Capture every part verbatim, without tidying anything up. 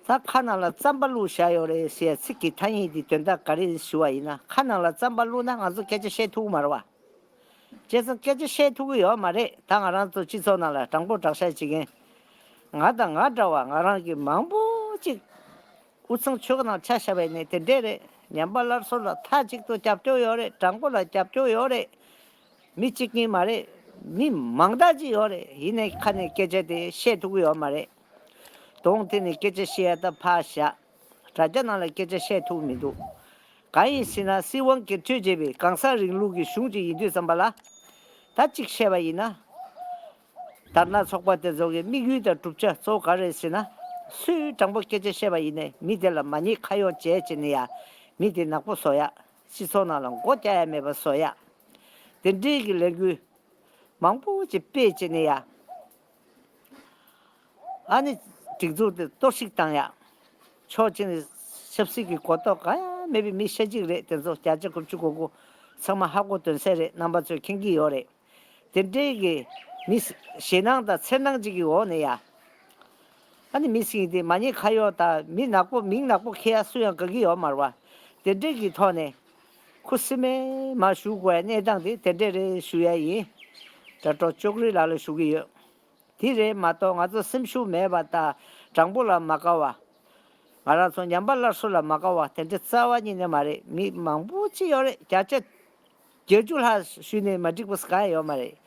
ད་ཁ་ནང་ལ་རྩམ་པ་བླུགས་བཞག་ཡོད་རེད་ཟེར་ཚིག་གི་ཐ་སྙད་འདི་དོན་དག་ག་རེ་ཞུ་བ་ཡིན་ན། ཁ་ནང་ལ་རྩམ་པ་བླུགས་ན་ང་ཚོ་སྐད་ཆ་བཤད་ཐུབ་ཀྱི་མ་རེད་བ། བྱས་ཙང་སྐད་ཆ་བཤད་ཐུབ་ཀྱི་ཡོད་མ་རེད། ད་ང་རང་ཚོ་སྤྱི་ཚོགས་ནང་ལ་དྲང་པོ་དྲང་བཞག་བྱེད་མཁན། ང་དང་ང་འདྲ་བ་ང་རང་གི་མང་པོ་ཅིག་དབུས་གཙང་ཆོལ་ཁ་ནང་ཆ་བཞག་པ་ཡིན་ནའི་དེ་འདྲས་རེད། ཉམས་པ་སླར་གསོ་ལ་མཐའ་གཅིག་ཏུ་རྒྱབ་སྐྱོར་ཡོད་རེད། དྲང་པོ་ལ་རྒྱབ་སྐྱོར་ཡོད་རེད། མི་གཅིག་གཉིས་མ་རེད། མི་མང་དག་ཅིག་ཡོད་རེད། ཡིན་ནའི་ཁ་ནས་སྐད་ཆ་དེ་བཤད་ཐུབ་ཀྱི་ཡོད་མ་རེད། གདོང་དེ་ནས་སྐད་ཆ་བཤད་ཡ་ད་ཕར་བཞག་དྲ་རྒྱ་ནང་ལ་སྐད་ཆ་བཤད་ཐུབ་མི་འདུག་གང་ཡིན་ཟེར་ན་སྲིད་དབང་སྒེར་གཅོད་བྱས་པའི་གང་ཟག་རིང་ལུགས་ཀྱི་གཞུང་ཅིག་ཡིན་དུས་ཙམ་པ་ལ། ད་གཅིག་བཤད་པ་ཡིན་ན། དར་ནག་ཚོགས་པ་དེ་ཚོ་གི་དམིགས་ཡུལ་དང་གྲུབ་ཆ་གཙོ་བོ་ག་རེ་རེད་ཟེར་ན། སུས་དྲང་པོ་སྐད་ཆ་བཤད་པ་ཡིན་ནའི་མི་དེ་ལ་མ་ཉེས་ཁ་གཡོག་བྱས་བྱས་ནས་ཡ། མི་དེ་ནག་པོ་བཟོ་ཡ། སྤྱི་ཚོགས་ནང་ལ་མགོ་བཀྱག་ཡ་མེད་པ་བཟོ་ཡ། དེ་འདྲའི་གི་ལས་འགུལ་མང་པོ་ཅིག་སྤེལ་བྱས་ནས་ཡ། ཨ་ནི་སྒྲིག་འཛུགས་དེ་གཏོར་བཤིག་བཏང་ཡ། ཕྱོགས་གཅིག་ནས་ཆབ་སྲིད་ཀྱི་གོ་རྟོགས་གང་ཡང་མེད་པའི་མི་ཤ་གཅིག་རེད། དེ་ཚོ་བརྒྱ་ཆ་དགུ་བཅུ་གོ་དགུ་ཚང་མ་ཧ་གོ་དོན་གསལ་རེད། རྣམ་པ་ཚོས་མཁྱེན་གྱི་ཡོད་རེད། དེ་འདྲའི་གི་མི་ཞེད་སྣང་དང་འཚེར་སྣང་ཅིག་གི་འོག་ནས་ཡ། ཨ་ནི་མི་ཟེར་མཁན་དེ་མ་ཉེས་ཁ་གཡོག་དང་མི་ནག་པོ་མིང་ནག་པོ་འཁྱེར་ཡ་སུ་ཡང་དགའ་གི་ཡོད་མ་རེད་བ། དེ་འདྲའི་གི་ཐོག་ནས་ཁུ་སིམ་མེར་མར་བཞུགས་དགོས་ཡ་གནས་སྟངས་དེ་དེ་འདྲས་རེད་ཞུ་ཡ་ཡིན། དྲ་གྲོགས་ཅོག་རི་ལགས་ལ་ཞུ་གི་ཡོད། དེ་རེད་མ་གཏོགས་ང་ཚོ་སེམས་ཤུགས་མེད་པ་དང་དྲང་པོ་ལ་མ་དགའ་བ། ང་རང་ཚོ་ཉམས་པ་སླར་གསོ་ལ་མ་དགའ་བ་དེ་འདྲ་རྩ་བ་ཉིད་ནས་མ་རེད། མི་མང་པོ་ཅིག་ཡོད་རེད། བརྒྱ་ཆ་བརྒྱད་ཅུ་ལྷག་ཞུས་ནས་མ་འགྲིག་པ་གང་ཡང་ཡོད་མ་རེད།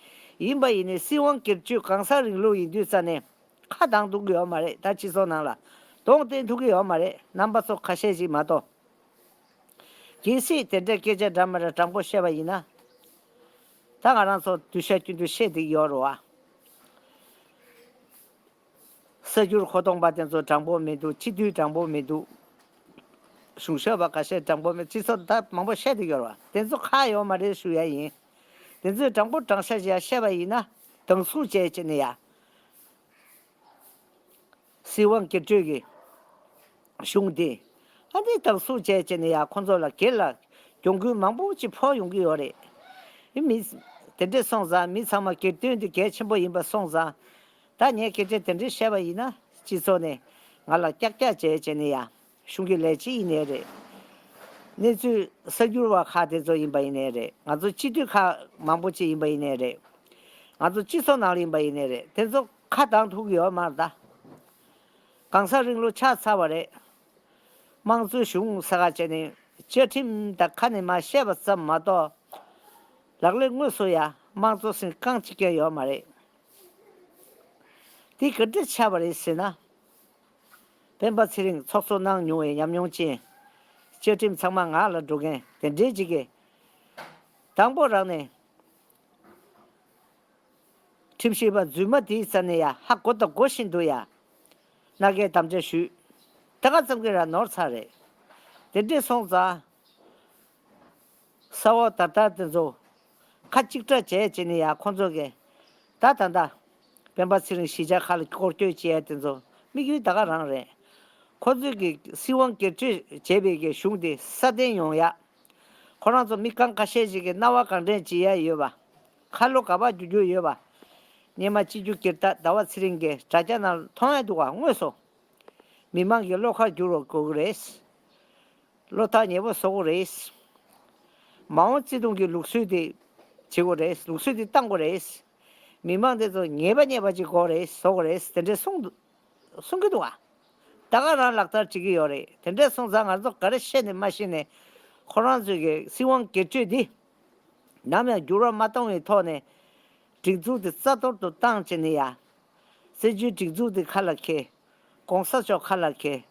ཡིན་པ་ཡིན་ནའི་སྲིད་དབང་སྒེར་གཅོད་གང་ཟག་རིང་ལུགས་ཡིན་དུས་ཙ་ནས་ཁ་གདངས་ཐུབ་ཀྱི་ཡོད་མ་རེད། ད་སྤྱི་ཚོགས་ནང་ལ་གདོང་བསྟན་ཐུབ་ཀྱི་ཡོད་མ་རེད། རྣམ་པ་ཚོ་ཁ་ཤས་ཤིག་མ་གཏོགས། གལ་སྲིད་དེ་འདྲའི་སྐད་ཆ་འདྲ་མི་འདྲ་དྲང་པོ་བཤད་པ་ཡིན་ན། ད་ང་རང་ཚོ་སྡུག་ཤ་རྒྱུན་དུ་བཤད་བསྡད་ཀྱི་ཡོད་རེད་བ། གསར་འགྱུར་མཁོ་གཏོང་པ་དེ་ཚོ་དྲང་པོ་མི་འདུག་སྤྱི་འཐུས་དྲང་པོ་མི་འདུག་གཞུང་ཞབས་པ་ཁ་ཤས་དྲང་པོ་མེད། སྤྱི་ཚོགས་ད་མང་པོ་བཤད་བསྡད་ཀྱི་ཡོད་རེད་བ། དེ་ཚོ་ཁག་ཡོད་མ་རེད་ཞུ་ཡ་ཡིན། དེ་ཚོས་དྲང་པོ་དྲང་བཞག་ཅིག་ཡ་བཤད་པ་ཡིན་ན་སྡང་ཟུག་བྱས་བྱས་ནས་ཡ། སྲིད་དབང་སྒེར་གཅོད་ཀྱི་གཞུང་དེ་ཨ་ནི་སྡང་ཟུག་བྱས་བྱས་ནས་ཡ་ཁོང་ཚོ་ལ་སྒེར་ལ་གྱོང་གུན་མང་པོ་ཅིག་ཕོག་ཡོང་གི་ཡོད་རེད། ཨི་མི་དེ་འདྲས་སོང་ཙང་མི་ཚང་མ་སྒེར་དོན་དེ་གལ་ཆེན་པོ་ཡིན་པ་སོང་ཙང་། ད་ངས་སྐད་ཆ་དེ་འདྲས་བཤད་པ་ཡིན་ན་སྤྱི་ཚོགས་ནས་ང་ལ་ཀྱག་ཀྱག་བྱས་བྱས་ནས་ཡ། གཞུང་གི་ལས་བྱེད་ཡིན་ནའི་རེད། གནས་ཚུལ་གསར་འགྱུར་བ་ཁག་དེ་ཚོ་ཡིན་པ་ཡིན་ནའི་རེད། ང་ཚོ་སྤྱི་འཐུས་ཁག་མང་པོ་ཅིག་ཡིན་པ་ཡིན་ནའི་རེད། ང་ཚོ་སྤྱི་ཚོགས་ནང་ལ་ཡིན་པ་ཡིན་ནའི་རེད། དེ་ཚོ་ཁ་གདངས་ཐུབ་ཀྱི་ཡོད་མ་རེད་ད། གང་ཟག་རིང་ལུགས་ཆགས་ཚར་བ་རེད། དམངས་གཙོའི་གཞུང་ཟེར་ག་བྱས་ནས་བཅའ་ཁྲིམས་དང་ཁ་ནས་མར་བཤད་པ་ཙམ་མ་གཏོགས། ལག་ལེན་དངོས་སུ་ཡ་དམངས་གཙོ་ཟེར་རྐང་གཅིག་ཀྱང་ཡོད་མ་རེད། དེ་ག་འདྲ་ཆགས་པ་རེད་ཟེར་ན། སྤེན་པ་ཚེ་རིང་ཚོགས་གཙོ་གནང་མྱོང་བའི་ཉམས་མྱོང་ཅན། བཅའ་ཁྲིམས་ཚང་མ་ངག་ལ་འགྲོ་མཁན་དེ་འདྲའི་ཅིག་གིས། དང་པོ་རང་ནས་ཁྲིམས་ཞིབ་པ་རྫུན་མ་དེའི་རྩ་ནས་ཡ་ཧ་གོ་དང་གོ་བཞིན་དུ་ཡ། སྣ་འགེལ་དམ་བཅའ་ཞུས། ད་ག་ཙམ་གྱིས་ར་ནོར་ཚར་རེད། དེ་འདྲས་སོང་ཙང་། ས་འོག་དར་དར་དེ་ཚོ་ཁ་གཅིག་གྲགས་བྱས་བྱས་ནས་ཡ་ཁོང་ཚོ་གིས་ད་ད་ད་སྤེན་པ་ཚེ་རིང་གཞིས་ཆགས་ཁག་ལ་སྐོར་སྐྱོད་བྱས་དེ་ཚོ་དམིགས་ཡུལ་ད་ག་རང་རེད། ཁོ་ཚོས་ཀྱི་སྲིད་དབང་སྒེར་གཅོད་བྱས་པའི་གི་གཞུང་དེ་སྲ་བརྟན་ཡོང་ཡ། ཁོ་རང་ཚོ་མི་རྐང་ཁ་ཤས་ཤིག་གི་རྣ་བ་གང་དྲན་བྱེད་ཡ་ཡོད་པ། ཁ་ལོ་ག་པར་རྒྱུག་རྒྱུ་ཡོད་པ། སྔོན་མ་སྤྱི་རྒྱུ་སྒེར་བདག་ཟླ་བ་ཚེ་རིང་གིས་དྲ་རྒྱ་ནང་མཐོང་ཡ་འདུག་ག་དངོས་སུ། མི་མང་གི་བློ་ཁ་བསྒྱུར་བ་དགོས་ཀྱི་རེད། བློ་ཐག་ཉེ་པོ་བཟོ་དགོས་རེད། མ་འོངས་བརྩེ་དུང་གི་ལུགས་སྲོལ་དེ་བྱེད་དགོས་རེད། ལུགས་སྲོལ་དེ་བཏང་དགོས་རེད། མི་མང་དེ་ཚོ་ངེས་པ་ངེས་པ་ཅིག་དགོས་རེད་བཟོ་དགོས་རེད་དེ་འདྲས་གསུངས་འདུག་གསུང་གི་འདུག་བ། ད་ག་རང་ལག་བསྟར་བྱེད་ཀྱི་ཡོད་རེད། དེ་འདྲས་སོང་ཙང་ང་ཚོ་ག་རེ་བཤད་ནས་མ་བཤད་ནས་ཁོ་རང་ཚོའི་གི་སྲིད་དབང་སྒེར་གཅོད་འདི་ནམ་ཡང་འགྱུར་བ་མ་གཏོང་བའི་ཐོག་ནས་སྒྲིག་འཛུགས་དེ་རྩ་གཏོར་དུ་བཏང་བྱས་ནས་ཡ། བཙན་བྱོལ་སྒྲིག་འཛུགས་དེ་ཁ་ལ་འཁྱེར། གོང་ས་མཆོག་ཁ་ལ་འཁྱེར།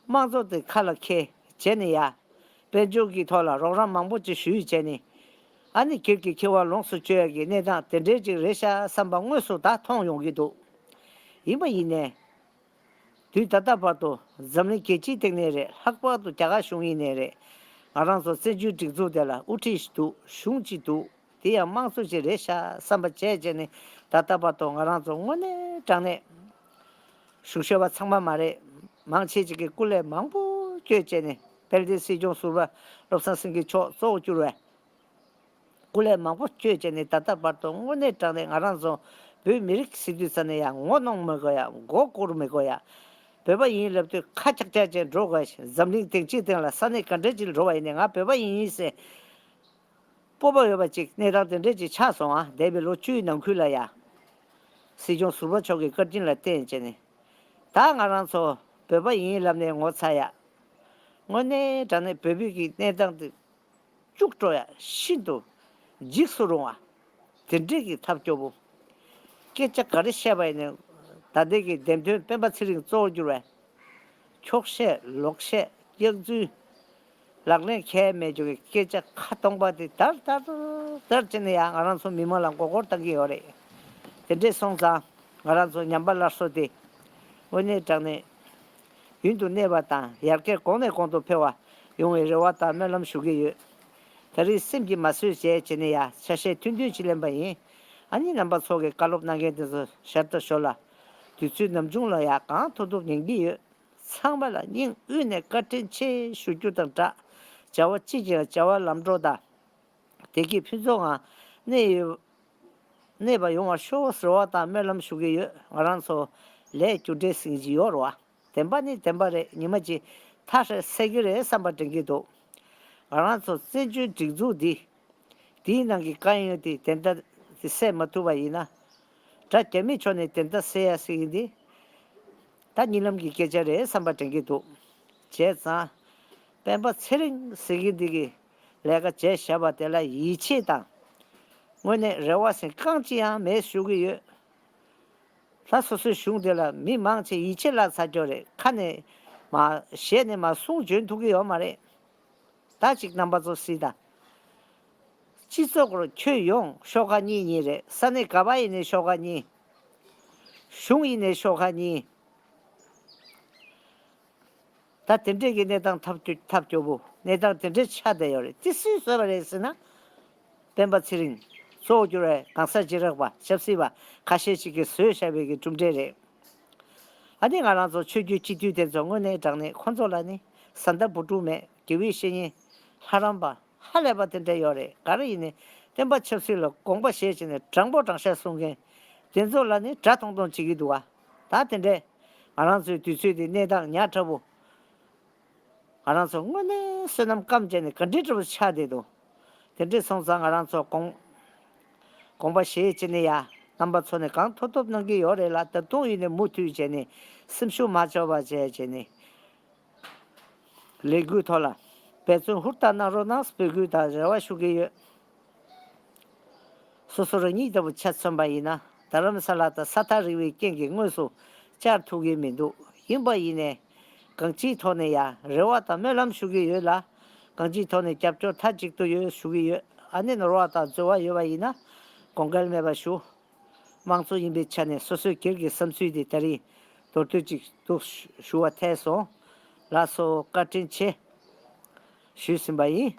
དམངས་གཙོ་དེ་ཁ་ལ་འཁྱེར་བྱས་ནས་ཡ། དཔལ་འབྱོར་གྱི་ཐོག་ལ་རོགས་རམ་མང་པོ་ཅིག་ཞུས་བྱས་ནས། ཨ་ནི་སྒེར་གྱི་འཁྱེར་བ་ལོངས་སུ་སྤྱོད་ཡ་གི་གནས་སྟངས་དེ་འདྲའི་ཅིག་རེད་ཤག་བསམ་པ་དངོས་སུ་ད་མཐོང་ཡོང་གི་འདུག་ཡིན་པ་ཡིན་ནའི། དུས་ད་ལྟ་བར་དུ་འཛམ་གླིང་རྒྱལ་སྤྱིའི་སྟེང་ནས་རེད། ལྷག་པར་དུ་རྒྱ་གར་གཞུང་ཡིན་ནའི་རེད། ང་རང་ཚོ་བཙན་བྱོལ་སྒྲིག་འཛུགས་དེ་ལ་དབུ་ཁྲིད་ཞིག་འདུག་གཞུང་གཅིག་འདུག་དེ་ཡང་དམངས་གཙོ་ཅིག་རེད་ཤག་བསམ་པ་བྱས་བྱས་ནས་ད་ལྟ་བར་དུ་ང་རང་ཚོ་དངོས་གནས་དྲང་གནས་གཞུང་ཞབས་པ་ཚང་མ་མ་རེད། མང་ཆེ་ཅིག་གིས་སྐུ་ལས་མང་པོ་བསྐྱོན་བྱས་ནས་དཔལ་ལྡན་སྲིད་སྐྱོང་ཟུར་པ་བློ་བཟང་སེང་གེ་མཆོག་གཙོ་བོ་གྱུར་བས། སྐུ་ལས་མང་པོ་བསྐྱོན་བྱས་ནས་ད་ལྟ་བར་དུ་དངོས་གནས་དྲང་གནས་ང་རང་ཚོ་བོད་མི་རིགས་ཟེར་དུས་ཙ་ནས་ཡང་ངོ་གནོང་མི་དགོས་ཡ། མགོ་སྐོར་མི་དགོས་ཡ། བོད་པ་ཡིན་ལབ་དུས་ཁ་ཅག་ཅག་ཅིག་འགྲོ་དགོས། འཛམ་གླིང་སྟེང་ཕྱི་སྟེང་ལ་ས་གནས་ག་འདྲ་ཅིག་འགྲོ་བ་ཡིན་ནའི་ང་བོད་པ་ཡིན་ཟེར་སྤོབས་པ་ཡོད་པ་ཅིག་གནས་སྟངས་དེ་འདྲ་ཅིག་ཆགས་སོང་ཨ། འདས་པའི་ལོ་བཅུའི་ནང་ཁུལ་ལ་ཡ། སྲིད་སྐྱོང་ཟུར་པ་མཆོག་གི་བཀའ་དྲིན་ལ་བརྟེན་བྱས་ནས། ད་ང་རང་ཚོ་བོད་པ་ཡིན་ལབ་ནས་ངོ་ཚ་ཡ། དངོས་གནས་དྲང་གནས་བོད་བོད་ཀྱི་གནས་སྟངས་དེ། སྐྱུག་བྲོ་ཡ་ཤིན་ཏུ་འཇིགས་སུ་རུང་བ། དེ་འདྲས་ཀྱི་ཐབས་སྐྱོ་པོ། སྐད་ཆ་ག་རེ་བཤད་པ་ཡིན་ནའི་ད་ལྟའི་གི་འདེམས་ཐོན་སྤེན་པ་ཚེ་རིང་གཙོ་བོ་གྱུར་བའི་འཁྱོག་བཤད་ལོག་བཤད་སྐྱག་རྫུན་ལག་ལེན་ཁྱད་མེད་རྒྱུ་གི་སྐད་ཆ་ཁ་སྟོང་པ་དེ་དར་དར་དར་བྱས་ནས་ཡང་ང་རང་ཚོ་མི་མང་ལ་མགོ་སྐོར་བཏང་གི་ཡོད་རེད། དེ་འདྲས་སོང་ཙང་ང་རང་ཚོ་ཉམས་པ་སླར་གསོ་དེ་དངོས་གནས་དྲང་གནས་ཡུན་དུ་གནས་པ་དང་ཡར་རྒྱས་གོང་ནས་གོང་དུ་འཕེལ་བ་ཡོང་བའི་རེ་བ་དང་སྨོན་ལམ་ཞུ་གི་ཡོད། ད་རེས་སེམས་ཀྱིས་མ་བཟོད་བྱས་བྱས་ནས་ཡ་ཆ་ཤས་ཐུང་ཐུང་ཅིག་ལེན་པ་ཡིན། ཨ་ནི་རྣམ་པ་ཚོ་གི་བཀའ་སློབ་གནང་མཁན་དེ་ཚོ་ཞར་དང་ཞོར་ལ་དུས་ཚོད་ནམ་བྱུང་ལ་ཡ་གང་ཐུབ་ཐུབ་ཉན་གྱི་ཡོད། ཚང་མ་ལ་སྙིང་དབུས་ནས་བཀའ་དྲིན་ཆེ་ཞུ་རྒྱུ་དང་སྦྲགས་བྱ་བ་གཅིག་ཀྱང་བྱ་བ་ལམ་འགྲོ་དང་། བདེ་སྐྱིད་ཕུན་ཚོགས་ངང་གནས་ཡོད། གནས་པ་ཡོང་བར་ཤོག་ཟེར་བ་དང་སྨོན་ལམ་ཞུ་གི་ཡོད། ང་རང་ཚོ་ལས་རྒྱུ་འབྲས་ཟིན་གྱི་ཡོད་རེད་བ། བདེན་པ་ནི་བདེན་པ་རེད། ཉི་མ་གཅིག་མཐའ་སྲས་སད་ཀྱི་རེད་བསམ་པ་དྲན་གྱི་འདུག་ང་རང་ཚོ་བཙན་བྱོལ་སྒྲིག་འཛུགས་འདི། དེའི་ནང་གི་དཀའ་ངལ་དེ་བདེན་མཐའ་དེ་སེལ་མ་ཐུབ་པ་ཡིན་ན། དགྲ་རྒྱ་མིའི་ཕྱོགས་ནས་བདེན་མཐའ་སེལ་ཡ་ཟེར་གྱི་འདི། ད་གཉིད་ལམ་གྱི་སྐད་ཆ་རེད་བསམ་པ་དྲན་གྱི་འདུག་བྱས་ཙང་། སྤེན་པ་ཚེ་རིང་ཟེར་གྱི་འདི་གི་ལས་ཀ་བྱས་བཞག་པ་དེ་ལ་ཡིད་ཆེས་དང་། དངོས་གནས་རེ་བ་ཟེར་རྐང་གཅིག་ཡང་མེད་ཞུ་གི་ཡོད། ད་སོ་སོའི་གཞུང་དེ་ལ་མི་མང་ཆེ་ཡིད་ཆེས་བརླག་ཚར་ཀྱོག་རེད། ཁ་ནས་མ་བཤད་ནས་མ་གསུང་འཇོན་ཐུབ་ཀྱི་ཡོད་མ་རེད། ད་ཅིག་རྣམ་པ་ཚོ་སྲིད་ད། སྤྱི་ཚོགས་སྐོར་ཁྱོད་ཡོང་ཤོག་ཁ་གཉིས་གཉིས་རེད། ས་གནས་ག་པ་ཡིན་ནའི་ཤོག་ཁ་གཉིས། གཞུང་ཡིན་ནའི་ཤོག་ཁ་གཉིས། ད་དེ་འདྲས་ཀྱི་གནས་སྟངས་ཐབས་སྐྱོ་ཐབས་སྐྱོ་པོ་གནས་སྟངས་དེ་འདྲས་ཆགས་བསྡད་ཡོད་རེད། དེ་སུས་བཟོས་པ་རེད་ཟེར་ན། སྤེན་པ་ཚེ་རིང་གཙོ་བོ་གྱུར་བའི་གང་ཟག་བྱེ་བྲག་པ་ཆབ་སྲིད་པ་ཁ་ཤས་ཤིག་གིས་བཟོས་བཞག་པའི་གི་གྲུབ་འབྲས་རེད། ཨ་ནི་ང་རང་ཚོ་ཆོས་བརྒྱུད་སྤྱི་འཐུས་དེ་ཚོ་དངོས་གནས་དྲང་གནས་ཁོ་ཚོ་ལ་ནི་བཟའ་ཟླ་བུ་ཕྲུག་མེད། དགེ་བའི་བཤེས་གཉེན་ལྷ་རམས་པ་ཧ་ལས་པ་དེ་འདྲ་ཡོད་རེད། ག་རེ་ཡིན་ནའི་བསྟན་པ་ཆབ་སྲིད་ལ་དགོངས་པ་བཞེས་བྱས་ནས་དྲང་པོ་དྲང་བཞག་གསུང་མཁན་དེ་ཚོ་ལ་ནི་དགྲ་མཐོང་མཐོང་བྱེད་ཀྱི་འདུག་བ། ད་དེ་འདྲས་ང་རང་ཚོའི་དུས་ཚོད་དེ་གནས་སྟངས་ཉག་ཕྲ་བོ། ང་རང་ཚོ་དངོས་གནས་བསོད་ནམས་སྐམ་བྱས་ནས་ག་འདྲའི་འདྲ་བོ་ཆགས་བསྡད་འདུག་དེ་འདྲས་སོང་ཙང་ང་རང་ཚོ་དགོངས་དགོངས་པ་བཞེས་བྱས་ནས་ཡ་རྣམ་པ་ཚོ་ནས་གང་ཐུབ་ཐུབ་གནང་གི་ཡོད་རེད་ལ། ད་དུང་ཡིན་ནས་མུ་མཐུད་བྱས་ནས་སེམས་ཤུགས་མ་ཆག་པ་བྱས་བྱས་ནས་ལས་འགུལ་ཐོག་ལ་འབད་བརྩོན་ཧུར་ཐག་གནང་རོགས་གནང་འབོད་སྐུལ་དང་རེ་བ་ཞུ་གི་ཡོད། སོ་སོ་རང་ཉིད་ལྟ་བུ་ཆ་མཚོན་པ་ཡིན་ན་རྡ་རམ་ས་ལ་དང་ས་ཐག་རིང་བའི་རྐྱེན་གྱིས་དངོས་སུ་བཅར་ཐུབ་ཀྱི་མི་འདུག་ཡིན་པ་ཡིན་ནའི་གང་ཅིའི་ཐོག་ནས་ཡང་རེ་བ་དང་སྨོན་ལམ་ཞུ་གི་ཡོད་ལ། གང་ཅིའི་ཐོག་ནས་རྒྱབ་སྐྱོར་མཐའ་གཅིག་ཏུ་ཡོད་ཞུ་གི་ཡོད། ཨ་ནེ་ནོར་བ་དང་འཛོལ་བ་ཡོད་པ་ཡིན་ན་དགོངས་འགལ་མེད་པ་ཞུ། དམངས་གཙོ་ཡིན་པའི་ཆ་ནས་སོ་སོའི་སྒེར་གྱི་བསམ་ཚུལ་དེ་ད་རིང་མདོར་བསྡུས་ཅིག་འདུག་ཞུ་བ་ཐལ་སོང་། ལགས་སོ། བཀའ་དྲིན་ཆེ་ཞུས་ཟིན་པ་ཡིན།